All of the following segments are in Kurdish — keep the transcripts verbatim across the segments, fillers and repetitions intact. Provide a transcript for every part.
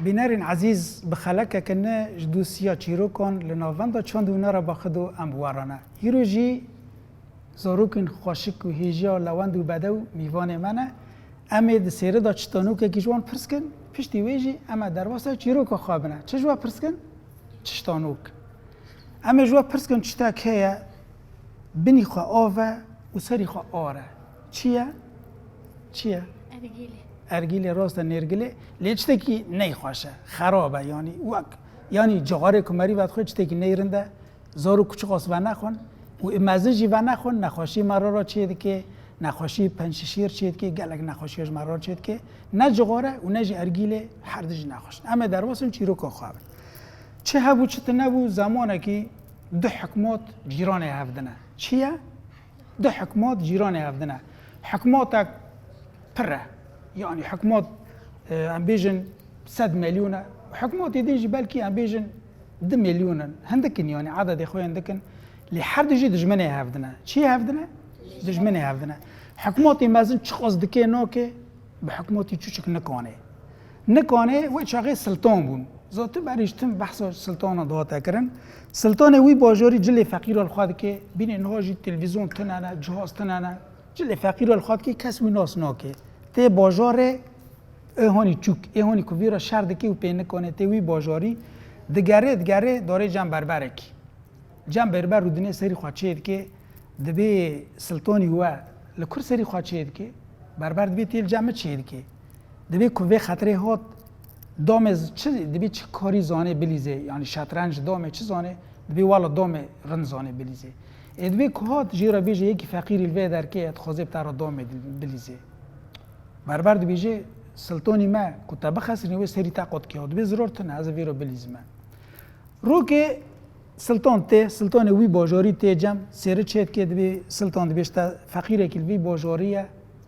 Bînerên ezîz, bi xelekeke ne ji dosiya çîrokan li navenda çand û hunera Baxido em bi we re ne. Hîro jî zarokên xweşik û hêjiya lewend û bedew mîvanê me ne. Em ê di sêrê de çitanokekî ji wan pirs kin, piştî wê jî em ê derbasa çîroka xwe bine. Çi ji we pirs kin? Çitanok. Em ê ji we pirs kin, çitek heye, binî xwe av e û serî xwe ar e. Çi ye? Çi ye? Ergîlê. Ergîlê rast e, nêrgilê. Lê çitekî neyxweş e, xerab e, yanî wek, yanî cixarê ku merî vedixwe çitekî neyrind e, zar û kuçik as venexwin û mezin jî venexwin, nexweşî merara çê dike, nexweşî pençşişîr çê dike, gelek nexweşiya ji merara çê dike. Ne cixar e û ne jî ergîlê, her du jî nexweş in. Em ê derbasên çîroka xwe bin. Çi hebû, çi tune bû, zemanekî du hikmat cîranê hev dine. Çi ye? Du hikmat cîranê hev dine. Hikmatek pir e. Yanî hikmat, e, em bêjin sed milyon e. Hikmatê din jî belkî em bêjin du milyon in. Hindik in, yanî ededê xwe hindik in. Lê her du jî dijminê hev dine. Çi hev dine? Dijminê hev dine. Hikmatê mezin çiqas dike nake, bi hikmatî çûçik nikane. Nikane wê çaxê siltan bûn. Zaten berî ji tim behsa siltanan dihate kirin. Siltanê wî bajarî cilê feqîra li xwe dike. Bînê niha jî televîzyon tune ne, cihaz tune ne. Cilê feqîra li xwe dike, kes wî nas nake. Tê bajarê ê honî çûk, ê honî ku vîra şer dike û pê nikane, tê wî bajarî digerê, digerê darê cem berberekî. Cem berber rûdinê serî xwe çê dike, dibê siltanî we li kur serî xwe çê dike? Berber dibê tê li cem min çê dike. Dibê ku vê xetirê hat, damê z-, çi, dibê çi karî zanê bilîzê, yanî şetrenc damê çi zanê, dibê wela damê rind zanê bilîzê. Ê dibê ku hat jê re bêje yekî feqîrî li vê derkê ye, dixwaze bi te re damê dil-, bilîzê. Berber dibêje, siltanî me ku te bixesirîne wê serî te qut kê, dibê zirar tune, ez ê vê re bilîzime. Rokê siltan tê, siltanê wî bajarî tê cem, sêri çê dike, dibê siltan dibê ji te feqîrekî li vî bajarî ye.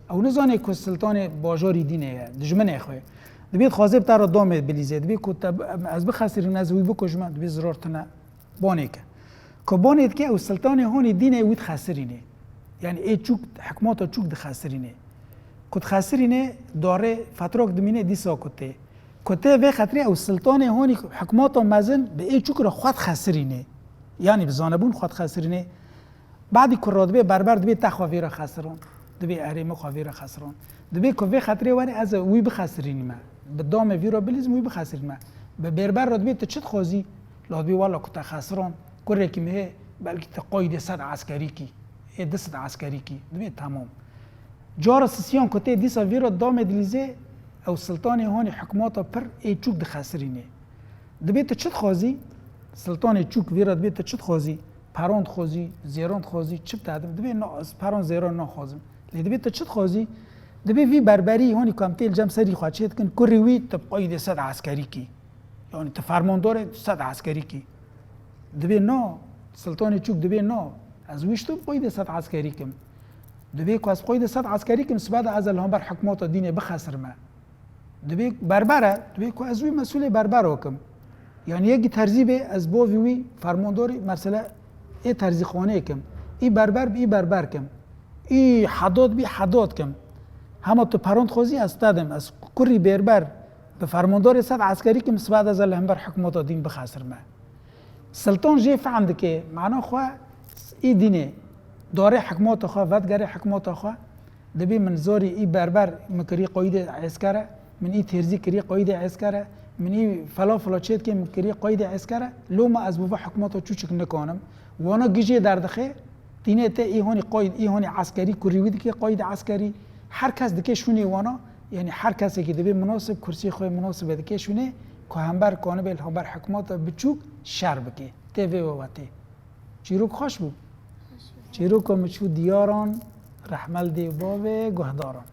Ew nizane ku siltanê bajarî dînê ye, dijminê xwe. Dibê dixwaze bi te re damê bilîzê. Dibê ku te, ez bixesirînim, ez wî bikujime, dibê zirar tune, banê ke. Ku banê dike, ew siltanê honî dînê wî dixesirînê. Yanî ê çûk, hikmata çûk dixesirînê. Ku dixesirînê, darê fetrak dimîne dîsa ku tê. Ku tê vê xetirê ew siltanê honî hikmata mezin bi ê çûk re xwe dixesirînê. Yanî bi zanebûn xwe dixesirînê. Badî ku radibê berber dibê te xwe vê re xesiran. Dibê erê min xwe vê re xesiran. Dibê ku vê xetirê were ez ê wî bixesirînime. Bi damê vî re bilîzim wî bixesirînime. Bi berber re dibê tu çi dixwazî? La dibê wela ku te xesiran. Kurekî min hê, belkî te qaydê sed eskerî kî. Ê du sed eskerî kî. Dibê temam. Cara sisiyan ku tê dîsa vî re damê dilîzê, ew siltanê honî hikmata pir ê çûk dixesirînê. Dibê tu çi dixwazî? Siltanê çûk vî re dibê tu çi dixwazî? Peran dixwazî, zêran dixwazî, çi bi te dim? Dibê na, ez peran zêran naxwazim. Lê dibê tu çi dixwazî? Dibê vî berberî honî ku em tê li cem serî xwe çê dikin, kurî wî tu bi qaydê sed eskerî kî. Yanî tu fermandarê sed eskerî kî. Dibê na, siltanê çûk dibê na, ez wî ji tu bi qaydê sed eskerî kim. Dibê ku ez bi qaydê sed eskerî kim, sibe de ez ê li hember hikmata dînê bixesirime. Dibê berber e, dibê ku ez wî mesûlê berbera kim. Yanî yekî terzî bê, ez bavî wî fermandarî, mesela, ê terzîxaneyê kim. Î berber bi î berber kim. Î hedad bî hedad kim. Hema tu peran dixwazî ez te dim. Ez kurî berber bi fermandarê sed eskerî kim, sibe de ez ê li hember hikmata dîn bixesirime. Siltan jê fehm dike, mana xwe î dînê, darê hikmata xwe, vedigere hikmata xwe, dibê min zarî î berber min kirî qayîdê eskere, min î têrzî kirî qayîdê eskere, min î fela fela çê dike min kirî qayîdê eskere, loma ez bi va hikmata çûçik nikanim. Wana gijê derdixe, tînê te î honî qayîd, î honî eskerî kurî wî dike qayîdê eskerî, her kes dike şûnê wana, yanî her kesekî dibê minasib, kursî xwe minasib dike şûnê, ku hember kanibê li hember hikmata biçûk şer bike. Tê vê wewetê. Çîrok xweş bû. Çîroka min çû diyaran, rehmel dê bavê guhdaran.